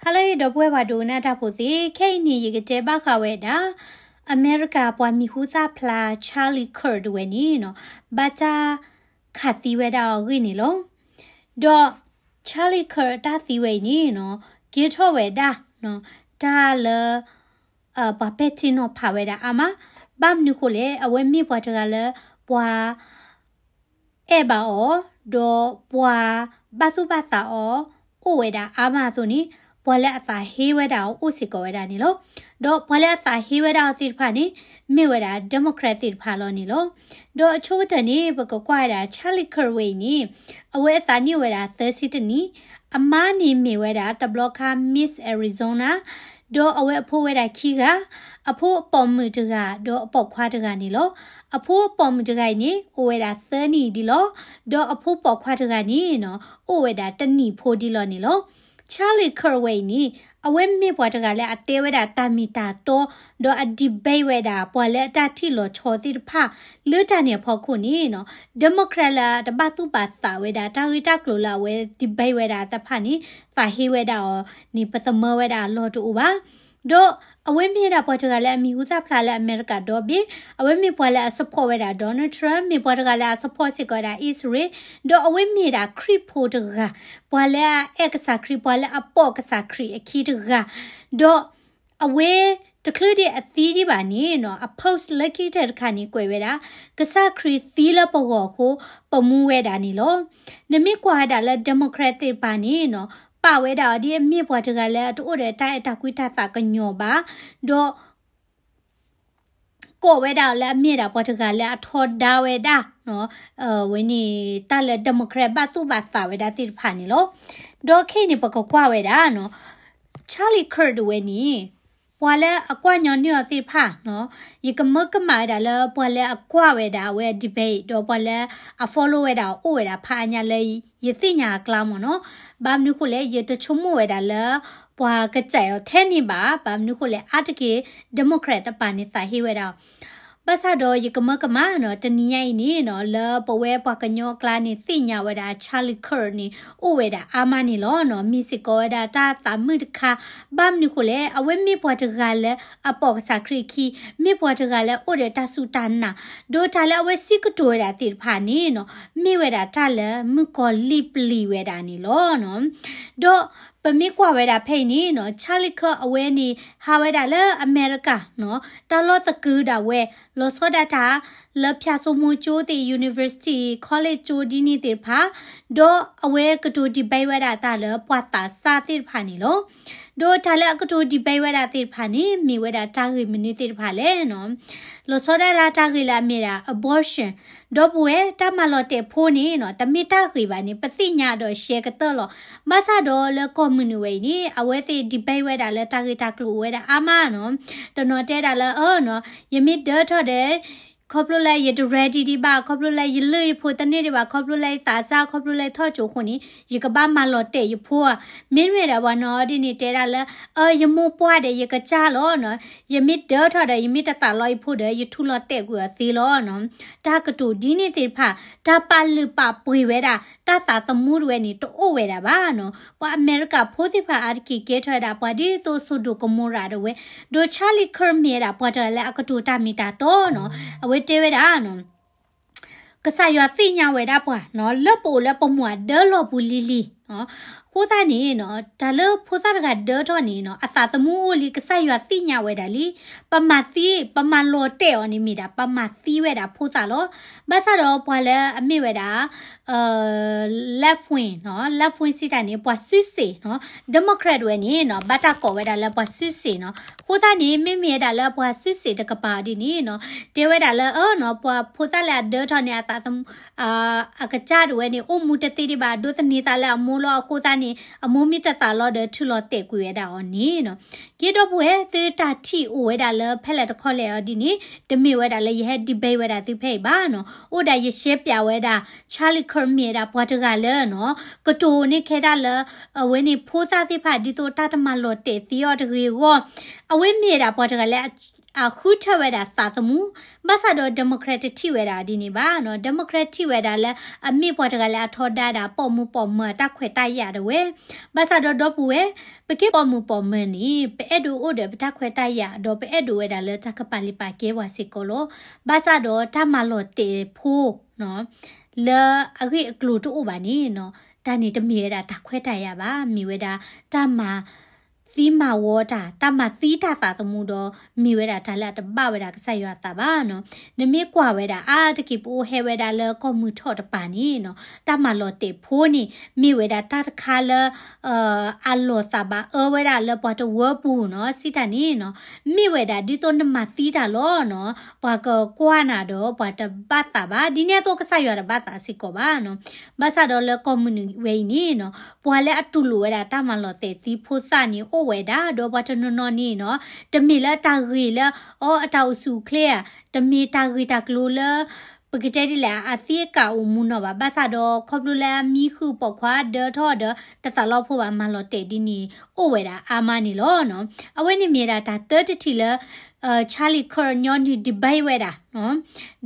ဟါလၢအဂ့ၤ ဒီပုၢ်ဝဲၢ်ပှၤဒိကနၣ်တၢ်ဖိသ့ၣ်, ခဲအံၤန့ၣ် ယကတဲဘၣ်ဃးဝဲဒၣ် အမဲရကၤပှၤမံၤဟူသၣ်ဖျါ Charlie Kirk တဝဲန့ၣ်နီၤ, ဘၣ်တၢ်ခးသံဝဲဒၣ်အဂ့ၢ်န့ၣ်လီၤ. ဒီး Charlie Kirk တၢ်သံဝဲအံၤန့ၣ်နီၤ, ကဲထီၣ်ဝဲဒၣ် တၢ်လၢ ပှၤပဲာ်ထံနီၤဖးဝဲဒၣ်အါမး, ဘၣ်မနုၤဃိလဲၣ်, အဝဲမ့ၢ်ပှၤတဂၤလၢ ပှၤ အဲၣ်ဘၣ်အီၤ, ဒီးပှၤဘၣ်သူၣ်ဘၣ်သးအီၤ အိၣ်ဝဲဒၣ်အါမးအသိးန့ၣ်, ပှၤလၢအသးဟ့ဝဲဒၣ်အီၤအိၣ်စ့ၢ်ကီးဝဲဒၣ်န့ၣ်လီၤ. ဒီးပှၤလၢအသးဟ့ဝဲဒၣ်အီၤသ့ၣ်တဖၣ်န့ၣ် မ့ၢ်ဝဲဒၣ် Democrat သ့ၣ်တဖၣ်လီၤန့ၣ်လီၤ. ဒီးအဆိကတၢၢ်န့ၣ် ပကကွၢ်ဝဲဒၣ် Charlie Kirk ဝဲအံၤန့ၣ် အဝဲအသးနံၣ်အိၣ်ဝဲဒၣ်သၢဆံတနံၣ်, အမါန့ၣ်မ့ၢ်ဝဲဒၣ်တဘျီခါ Miss Arizona, ဒီးအဝဲအဖိဝဲဒၣ်ခံဂၤ, အဖိအပိာ်မုၣ်တဂၤ ဒီးအပိာ်ခွါတဂၤန့ၣ်လီၤ. အဖိအပိာ်မုၣ်တဂၤအံၤန့ၣ် အိၣ်ဝဲဒၣ်သၢနံၣ်ဒံးလီၤ. ဒီးအဖိပိာ်ခွါတဂၤန့ၣ်နီၤ အိၣ်ဝဲဒၣ်တနံၣ်ဖိဒံးလီၤန့ၣ်လီၤ. Charlie Kirk ဝဲအံၤန့ၣ် အဝဲမ့ၢ်ပှၤတဂၤလၢအတဲဝဲဒၣ်တၢ်မ့ၢ်တၢ်တီ, ဒီးအ debate ဝဲဒၣ် ပှၤလၢအတၢ်ထံၣ်လီၤဆီသ့ၣ်တဖၣ် လၢတၢ်န့ၣ်အဖီခိၣ်န့ၣ်နီၤ, Democrat လၢတဘၣ်သူၣ်ဘၣ်သးဝဲဒၣ် တၢ်ဂ့ၢ်တၢ်ကျိၤလၢအဝဲ debate ဝဲဒၣ်တဖၣ်န့ၣ် သးဟ့ဝဲဒၣ်အီၤန့ၣ် ပသမၢဝဲဒၣ်အလီၢ်တအိၣ်ဘၣ်. ဒီးအဝဲမ့ၢ်ဝဲဒၣ်ပှၤတဂၤလၢအမံၤဟူသၣ်ဖျါလၢအမဲရကၤဒီဘ့ၣ်, အဝဲမ့ၢ်ပှၤလၢအ support ဝဲဒၣ် Donald Trump, မ့ၢ်ပှၤတဂၤလၢအ support စ့ၢ်ကီးဝဲဒၣ်အံၣ်စရ့လး, ဒီးအဝဲမ့ၢ်ဒၣ်ခရံာ်ဖိတဂၤ, ပှၤလၢအအဲၣ်ကစၢ်ခရံာ်, ပှၤလၢအပိာ်ကစၢ်ခရံာ်အခံတဂၤ, ဒီးအဝဲတချုးဒံးအသံဒံးဘၣ်န့ၣ်နီၤ, အ post လၢခံကတၢၢ်တခါန့ၣ်ကွဲးဝဲဒၣ် ကစၢ်ခရံာ်သံလၢပဂီၢ်အဃိ ပမူဝဲဒၣ်န့ၣ်လီၤ. နမ့ၢ်ကွၢ်ဝဲဒၣ်လၢ Democrat သ့ၣ်တဖၣ်န့ၣ်နီၤ, ပာ်ဝဲဒၣ်အီၤဒ်အမ့ၢ်ပှၤတဂၤလၢအတအိၣ်ဒီးတၢ်အဲၣ်တၢ်ကွံတၢ်သးကညီၤဘၣ်, ဒီး ကိးဝဲဒၣ်အီၤလၢအမ့ၢ်ဒၣ်ပှၤတဂၤလၢအထီဒါဝဲဒၣ် ဝဲန့ၣ်တၢ်လၢ Democrat ဘၣ်သူၣ်ဘၣ်သးဝဲဒၣ်သ့ၣ်တဖၣ်န့ၣ်လီၤ. ဒီးခဲအံၤန့ၣ် ပကကွၢ်ဝဲဒၣ်နီၤ, Charlie Kirk တဝဲန့ၣ် ပှၤလၢအကွၢ်ညီနုၢ်အီၤသ့ၣ်တဖၣ်နီၤ, ယကမၢကမၣ်ဝဲဒၣ်လၢပှၤလၢအကွၢ်ဝဲဒၣ်အဝဲ debate ဒီးပှၤလၢအ follow ဝဲဒၣ်အအိၣ်ဝဲဒၣ်ဖးအါညါလၢ ယသ့ၣ်ညါအကျါမ့ၢ်နီၤ, ဘၣ်မနုၤဃိလဲၣ် ယတဆိကမိၣ်ဝဲဒၣ်လၢ ပှၤကစဲးအီၤထဲန့ၣ်ဘၣ်, ဘၣ်မနုၤဃိလဲၣ် အါတက့ၢ် Democrat တပၤန့ၣ် သးဟ့ဝဲဒၣ်အီၤ ဘၣ်ဆၣ်ဒီးယကမၢကမၣ်နီၤ, တနံၤညါအံၤန့ၣ်နီၤ, လၢပဝဲပှၤကညီအကျါန့ၣ် သ့ၣ်ညါဝဲဒၣ် Charlie Kirk န့ၣ် အိၣ်ဝဲဒၣ်အါမးန့ၣ်လီၤနီၤ. မ့ၢ်စ့ၢ်ကီးဝဲဒၣ်တၢ်သးမုာ်တခါ, ဘၣ်မနုၤဃိလဲၣ်, အဝဲမ့ၢ်ပှၤတဂၤလၢအပိာ်ကစၢ်ခရံာ်အခံ, မ့ၢ်ပှၤတဂၤလၢအိၣ်ဒီးတၢ်စူၢ်တၢ်နာ်, ဒီးတၢ်လၢအဝဲစံးကတိၤဝဲဒၣ်သ့ၣ်တဖၣ်န့ၣ်နီၤ, မ့ၢ်ဝဲဒၣ်တၢ်လၢမုၣ်ကီၤလံၢ်ပျံၤဝဲဒၣ်န့ၣ်လီၤနီၤ. ဒီးပမ့ၢ်ကွၢ်ဝဲဒၣ်ဖဲအံၤန့ၣ်နီၤ, Charlie Kirk အဝဲန့ၣ် ဟးဝဲဒၣ်လၢအမဲရကၤနီၤ, တၢ်လီၢ်သကုၤဒၣ်ဝဲ, လီၤဆီဒၣ်တၢ် လၢဖၠၣ်စိမိၤကၠိသ့ၣ် University College ကၠိဒ်န့ၣ်သ့ၣ်တဖၣ်, ဒီးအဝဲကတိၤ debate ဝဲဒၣ်တၢ်လၢပှၤသးစၢ်သ့ၣ်တဖၣ်န့ၣ်လီၤ. ဒီးတၢ်လၢအကတိၤ debate ဝဲဒၣ်သ့ၣ်တဖၣ်န့ၣ် မ့ၢ်ဝဲဒၣ်တၢ်ဂ့ၢ်မနုၤသ့ၣ်တဖၣ်လဲၣ်နီၤ. လီၤဆီဒၣ်တၢ် တၢ်ဂ့ၢ်လၢအမ့ၢ်ဒၣ် abortion, ဒီပုၢ်ဝဲၢ် တၢ်မၤလီၤတဲာ်ဖိန့ၣ်နီၤ, တမ့ၢ်တၢ်ဂ့ၢ်ဘၣ်န့ၣ် ပသ့ၣ်ညါဒီး share ကတၢၢ်လီၤ. ဘၣ်ဆၣ်ဒီးလၢကီၢ်မုၢ်နုာ်ဝဲအံၤန့ၣ် အဝဲသ့ၣ် debate ဝဲဒၣ်လၢတၢ်ဂ့ၢ်တၢ်ကျိၤဝဲဒၣ်အါမးနီၤ. တနီၤတဲဒၣ်လၢ အၢနီၤ, ယမ့ၢ်ဒၢထီၣ်ဒီး ခီဖျိလၢယတ ready ဒံးဘၣ်, ခီဖျိလၢယလုၢ်ယဖိတန့ၢ်ဒံးဘၣ်, ခီဖျိလၢယသးစၢ်, ခီဖျိလၢယထီၣ်ကၠိအဃိန့ၣ် ယကဘၣ်မၤလီၤတဲာ်ယဖိဧါ. မ့တမ့ၢ်ဒီးပှၤနီၢ်ဒ်န့ၣ်တဲဒၣ်လၢ အၢ ယမိၢ်ပှၢ်ဒီးယကစၢ်လီၤနီၤ. ယမ့ၢ်ဒၢထီၣ်ဒီး ယမ့ၢ်တသးလီယဖိဒီး ယထူလီၤတဲာ်ကွံာ်အီၤသ့လီၤနီၤ. တၢ်ကတိၤဒ်န့ၣ်သ့ၣ်တဖၣ် တၢ်ပာ်လုၢ်ပာ်ပှ့ၤဝဲဒၣ် တၢ်သးသမူတဝဲန့ၣ် တအိၣ်ဝဲဒၣ်ဘၣ်နီၤ. ပှၤအမဲရကၤဖိသ့ၣ်တဖၣ်အါတက့ၢ်ကဲထီၣ်ဝဲဒၣ် ပှၤဒ်သိးစိၤဒိၣ်ကမိရၤတဝဲ, ဒီး Charlie Kirk မ့ၢ်ဝဲဒၣ်ပှၤတဂၤလၢအကတိၤတၢ်မ့ၢ်တၢ်တီနီၤ. အဝဲတဲဝဲဒၣ်နီၤ ကစၢ်ယွၤသ့ၣ်ညါဝဲဒၣ်ပှၤနီၤ, လၢပအိၣ်လၢပမိၢ်အဒၢလီၢ်ပူၤလံၤလံၤနီၤ. အဃိသတးန့ၣ်နီၤ, တၢ်လၢဖိသၣ်တဂၤဒၢထီၣ်န့ၣ်နီၤ, အသးသမူအိၣ်လံ ကစၢ်ယွၤသ့ၣ်ညါဝဲဒၣ်လံ. ပမၤသံ, ပမၤလီၤတဲာ်အီၤန့ၣ်မ့ၢ်ဒၣ် ပမၤသံဝဲဒၣ်ဖိသၣ်လီၤ. ဘၣ်ဆၣ်ဒီးပှၤလၢအမ့ၢ်ဝဲဒၣ် left wing နီၤ, left wing စံးတၢ်န့ၣ် ပှၤစုစ့ၣ်နီၤ, Democrat ဝဲန့ၣ်နီၤ, ဘၣ်တၢ်ကိးဝဲဒၣ်လၢပှၤစုစ့ၣ်နီၤ. အဃိသတးန့ၣ် မ့မ့ၢ်ဝဲဒၣ်လၢပှၤစုစ့ၣ်တကပၤဒ်န့ၣ်နီၤ, တဲဝဲဒၣ်လၢ အၢနီၤ, ပှၤဖိသၣ်လၢအဒၢထီၣ်န့ၣ် အသးသမူ အကစၢ်တဝဲန့ၣ် အိၣ်မူတသ့ဒံးဘၣ်, ဒိးသန့ၤသးလၢအမိၢ်လီၤ. အဃိသတးန့ၣ် အမိၢ်မ့ၢ်တသးလီဒီး ထုးလီၤတဲာ်ကွံာ်ဝဲဒၣ်အီၤန့ၣ်နီၤ. က့ဒီပုၢ်ဝဲၢ် သုတၢ်ထံၣ်အိၣ်ဝဲဒၣ်လၢဖဲလဲၣ်တခီလဲၣ်အီၤဒ်န့ၣ်, တမ့ၢ်ဝဲဒၣ်လၢယဟဲ debate ဝဲဒၣ်သုဖဲအံၤဘၣ်နီၤ. အိၣ်ဒၣ်ယ share ပၠးဝဲဒၣ် Charlie Kirk မ့ၢ်ဝဲဒၣ်ပှၤတဂၤလၢနီၤ, ကတိၤန့ၢ်ခဲဒၣ်လၢ အဝဲန့ၣ်ဖိသၣ်သ့ၣ်တဖၣ် ဒ်သိးတၢ်တမၤလီၤတဲာ်သ့အီၤတဂ့ၤအဂီၢ်, အဝဲမ့ၢ်ဝဲဒၣ်ပှၤတဂၤလၢ အဃုထၢဝဲဒၣ်သးသမူ, ဘၣ်ဆၣ်ဒီး Democrat တထံၣ်ဝဲဒၣ်ဒ်န့ၣ်ဘၣ်နီၤ. Democrat ထံၣ်ဝဲဒၣ်လၢအမ့ၢ်ပှၤတဂၤလၢအထီဒါဒၣ် ပိာ်မုၣ်ပိာ်မၢၤအတၢ်ခွဲးတၢ်ယာ်တဝဲ, ဘၣ်ဆၣ်ဒီးဒီပုၢ်ဝဲၢ်, ပကဲပိာ်မုၣ်ပိာ်မၢၤန့ၣ် ပအဲၣ်ဒိးအိၣ်ဒီးပတၢ်ခွဲးတၢ်ယာ် ဒီးပအဲၣ်ဒိးဝဲဒၣ်လၢတၢ်ကပာ်လုၢ်ပာ်ကဲပှၤစ့ၢ်ကီးလီၤ. ဘၣ်ဆၣ်ဒီးတၢ်မၤလီၤတဲာ်ဖိ လၢအဂ့ၢ်အကျိၤတအိၣ်ဘၣ်န့ၣ်နီၤ, တၢ်န့ၣ်တမ့ၢ်ဝဲဒၣ်တၢ်ခွဲးတၢ်ယာ်ဘၣ်, မ့ၢ်ဝဲဒၣ်တၢ်မၤသံမၤဝီတၢ်, တၢ်မၤသံတၢ်သးသမူဒီး မ့ၢ်ဝဲဒၣ်တၢ်လၢအတဘၣ်ဝဲဒၣ်ကစၢ်ယွၤအသးဘၣ်နီၤ. နမ့ၢ်ကွၢ်ဝဲဒၣ်အါတက့ၢ်ပအိၣ်ဟဲဝဲဒၣ်လၢကီၢ်မုၢ်ထီၣ်တပၤန့ၣ်နီၤ, တၢ်မၤလီၤတဲာ်ဖိန့ၣ် မ့ၢ်ဝဲဒၣ်တၢ်တခါလၢ အလီၤသးဘၣ်အၢဝဲဒၣ်လၢပှၤတဝၢပူၤနီၤ, စံးတၢ်န့ၣ်နီၤ, မ့ၢ်ဝဲဒၣ်ဒ်သိးနမၤသံတၢ်လီၤနီၤ, ပှၤကကွၢ်နၤဒီးပှၤတဘၣ်သးဘၣ်, ဒ်န့ၣ်အသိးကစၢ်ယွၤတဘၣ်သးစ့ၢ်ကီးဘၣ်နီၤ. ဘၣ်ဆၣ်ဒီးလၢကီၢ်မုၢ်နုာ်ဝဲအံၤန့ၣ်နီၤ, ပှၤလၢအတူၢ်လိာ်ဝဲဒၣ်တၢ်မၤလီၤတဲာ်သံဖိသၣ်န့ၣ်အိၣ်ဝဲဒၣ်, ဒီးပှၤတနီၤနီၤန့ၣ်နီၤ, တမ့ၢ်လၢတၢ်ဂ့ၤလၢ အီအတၢ်အိၣ်ဆူၣ်အိၣ်ချ့ဧါ, တမ့ၢ်တၢ်ဂ့ၤတၢ်ကျိၤလၢ ပကတဲဒ်လဲၣ် အသံအကာ်အိၣ်မူနီၤဘၣ်, ဘၣ်ဆၣ်ဒီးခီဖျိလၢအမံဃုာ်ပိာ်ခွါဒၢထီၣ်ဒီး တသးလီဖိဘၣ် မၤလီၤတဲာ်ဒ်န့ၣ် အိၣ်ဝဲဒၣ်အါမးန့ၣ်လီၤနီၤ. အဝဲန့ၣ်မ့ၢ်ဒၣ်တၢ်တၢတထံၣ်လၢ Charlie Kirk ညီနုၢ် debate ဝဲဒၣ်နီၤ,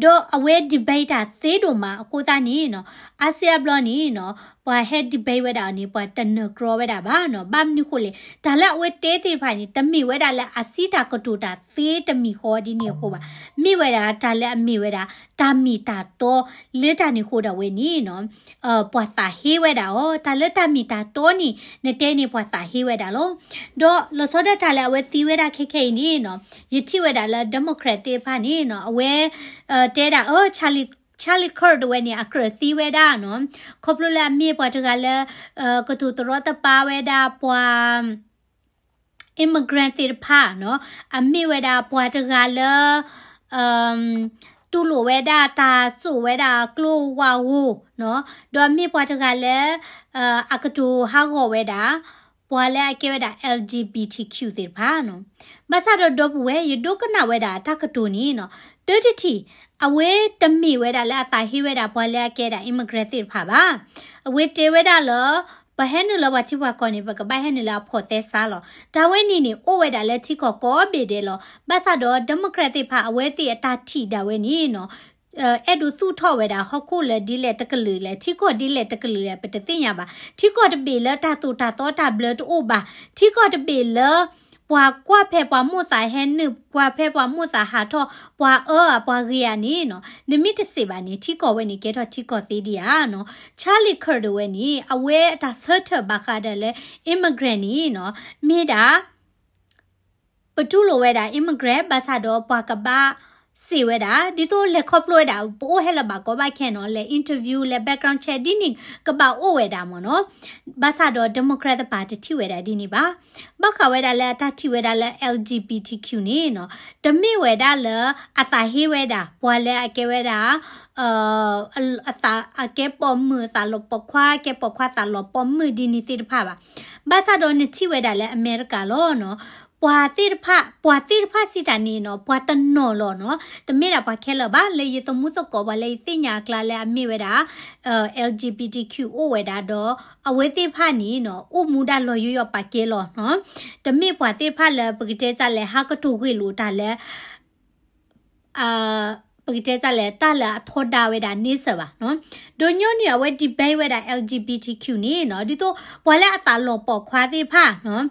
ဒီးအဝဲ debate တၢ်သ့ဒိၣ်မးအဃိသတးန့ၣ်နီၤ, အါစုအါဘျီန့ၣ်နီၤ, ပှၤဟဲ debate ဝဲဒၣ်အီၤန့ၣ် ပှၤတနၢၤကြီဝဲဒၣ်ဘၣ်နီၤ. ဘၣ်မနုၤဃိလဲၣ်, တၢ်လၢအဝဲတဲသ့ၣ်တဖၣ်န့ၣ် တမ့ၢ်ဝဲဒၣ်လၢအစံးတၢ်ကတိၤတၢ်သ့တမံၤဃီဒ်န့ၣ်အဃိဘၣ်. မ့ၢ်ဝဲဒၣ်တၢ်လၢအမ့ၢ်ဝဲဒၣ် တၢ်မ့ၢ်တၢ်တီ လၢတၢ်န့ၣ်အဃိဒၣ်ဝဲန့ၣ်နီၤ, ပှၤသးဟ့ဝဲဒၣ်အီၤ, တၢ်လၢတၢ်မ့ၢ်တၢ်တီန့ၣ် နတဲန့ၣ်ပှၤသးဟ့ဝဲဒၣ်လီၤ. ဒီးလီၤဆီဒၣ်တၢ်လၢအဝဲသံဝဲဒၣ်ခဲခဲအံၤန့ၣ်နီၤ, ယထံၣ်ဝဲဒၣ်လၢ Democrat သ့ၣ်တဖၣ်န့ၣ်နီၤ, အဝဲ တဲဒၣ် အၢ Charlie, Charlie Kirk တဝဲန့ၣ် အကြၢးသံဝဲဒၣ်နီၤ, ခီဖျိလၢအမ့ၢ်ပှၤတဂၤလၢ ကတိၤတရီတပါဝဲဒၣ်ပှၤ immigrant သ့ၣ်တဖၣ်နီၤ, အမ့ၢ်ဝဲဒၣ်ပှၤတဂၤလၢ တူၢ်လိာ်ဝဲဒၣ်တၢ်စိာ်ဝဲဒၣ်ကျိဝးဧိၤနီၤ, ဒီးအမ့ၢ်ပှၤတဂၤလၢ အကတိၤဟးဂီၤဝဲဒၣ် ပှၤလၢအကဲဝဲဒၣ် L G B T Q သ့ၣ်တဖၣ်နီၤ. ဘၣ်ဆၣ်ဒီးဒီပုၢ်ဝဲၢ် ယဒိကနၣ်ဝဲဒၣ်အတၢ်ကတိၤန့ၣ်နီၤ, တၢတထံၣ် အဝဲတမ့ၢ်ဝဲဒၣ်လၢအသးဟ့ဝဲဒၣ်ပှၤလၢအကဲဒၣ် immigrant သ့ၣ်တဖၣ်ဘၣ်. အဝဲတဲဝဲဒၣ်လၢ ပဟဲနုာ်လၢပှၤထံပှၤကီၢ်န့ၣ် ပကဘၣ်ဟဲနုာ်လၢအဖိးသဲစးလီၤ. တၢ်ဝဲန့ၣ်န့ၣ် အိၣ်ဝဲဒၣ်လၢထံကီၢ်ကိးဘ့ၣ်ဒဲးလီၤ. ဘၣ်ဆၣ်ဒီး Democrat သ့ၣ်တဖၣ် အဝဲသ့ၣ်အတၢ်ထံၣ်ဒၣ်ဝဲန့ၣ်နီၤ, အဲၣ်ဒိးသူၣ်ထီၣ်ဝဲဒၣ်ဟီၣ်ခိၣ်လၢဒ်လဲၣ်တကလုာ်လဲၣ်, ထံကီၢ်ဒ်လဲၣ်တကလုာ်လဲၣ် ပတသ့ၣ်ညါဘၣ်. ထံကီၢ်တဘ့ၣ်လၢတၢ်သိၣ်တၢ်သီတၢ်ဘျၢတအိၣ်ဘၣ်. ထံကီၢ်တဘ့ၣ်လၢ ပှၤကွၢ်ဖဲပှၤမိၣ်သးဟဲနုာ်, ကွၢ်ဖဲပှၤမိၣ်သးဟးထီၣ်, ပှၤအၢဧါပှၤဂ့ၤဧါန့ၣ်နီၤ, နမ့ၢ်တစံးဘၣ်န့ၣ် ထံကီၢ်ဝဲန့ၣ်ကဲထီၣ်ထံကီၢ်သ့ဒံးဧါနီၤ. Charlie Kirk တဝဲန့ၣ် အဝဲအတၢ်ဆၢထၢၣ်ဘၣ်ဃးဒီးလၢ immigrant န့ၣ်နီၤ, မ့ၢ်ဒၣ် ပတူၢ်လိာ်ဝဲဒၣ် immigrant ဘၣ်ဆၣ်ဒီးပှၤကဘၣ်စံးဝဲဒၣ် ဒ်သိးလဲၤခီဖျိဝဲဒၣ် ပအိၣ်ဟဲလၢၤဘၣ်ကီဘၣ်ခဲနီၤ, လဲၤ interview လဲၤ background check ဒ်န့ၣ်ကဘၣ်အိၣ်ဝဲဒၣ်မ့ၢ်နီၤ. ဘၣ်ဆၣ်ဒီး Democrat တပၤတထံၣ်ဝဲဒၣ်ဒ်န့ၣ်ဘၣ်. ဘၣ်ဃးဝဲဒၣ်လၢအတၢ်ထံၣ်ဝဲဒၣ်လၢ L G B T Q န့ၣ်နီၤ, တမ့ၢ်ဝဲဒၣ်လၢအသးဟ့ဝဲဒၣ် ပှၤလၢအကဲဝဲဒၣ် အသးအကဲပိာ်မုၣ်အသးလီၤပိာ်ခွါ ကဲပိာ်ခွါသးလီၤပိာ်မုၣ်ဒ်န့ၣ်သ့ၣ်တဖၣ်ဘၣ်. ဘၣ်ဆၣ်ဒီးနထံၣ်ဝဲဒၣ်လၢအမဲရကၤလီၤနီၤ, ပှၤသ့ၣ်တဖၣ် ပှၤသ့ၣ်တဖၣ်စံးတၢ်န့ၣ်နီၤ, ပှၤတနီၤလီၤနီၤ, တမ့ၢ်ဒၣ်ပှၤခဲလၢာ်ဘၣ်, လၢယသမူသကိးပှၤလၢယသ့ၣ်ညါအကျါလၢအမ့ၢ်ဝဲဒၣ် L G B T Q အိၣ်ဝဲဒၣ်ဒီး အဝဲသ့ၣ်တဖၣ်န့ၣ်နီၤ အိၣ်မူဒၣ်လီၤယိယိပာ်ကဲလီၤနီၤ, တမ့ၢ်ပှၤသ့ၣ်တဖၣ်လၢပကတဲတၢ်လဲၣ် ဟးကတိၤဂ့ၢ်လိာ်တၢ်လၢ ပကတဲတၢ်လဲၣ် တၢ်လၢအထီဒါဝဲဒၣ်န့ဆၢၣ်ဘၣ်နီၤ. ဒီးညီနုၢ်အဝဲ debate ဝဲဒၣ် L G B T Q န့ၣ်နီၤ, ဒ်သိးပှၤလၢအသးလီၤပိာ်ခွါသ့ၣ်တဖၣ်နီၤ,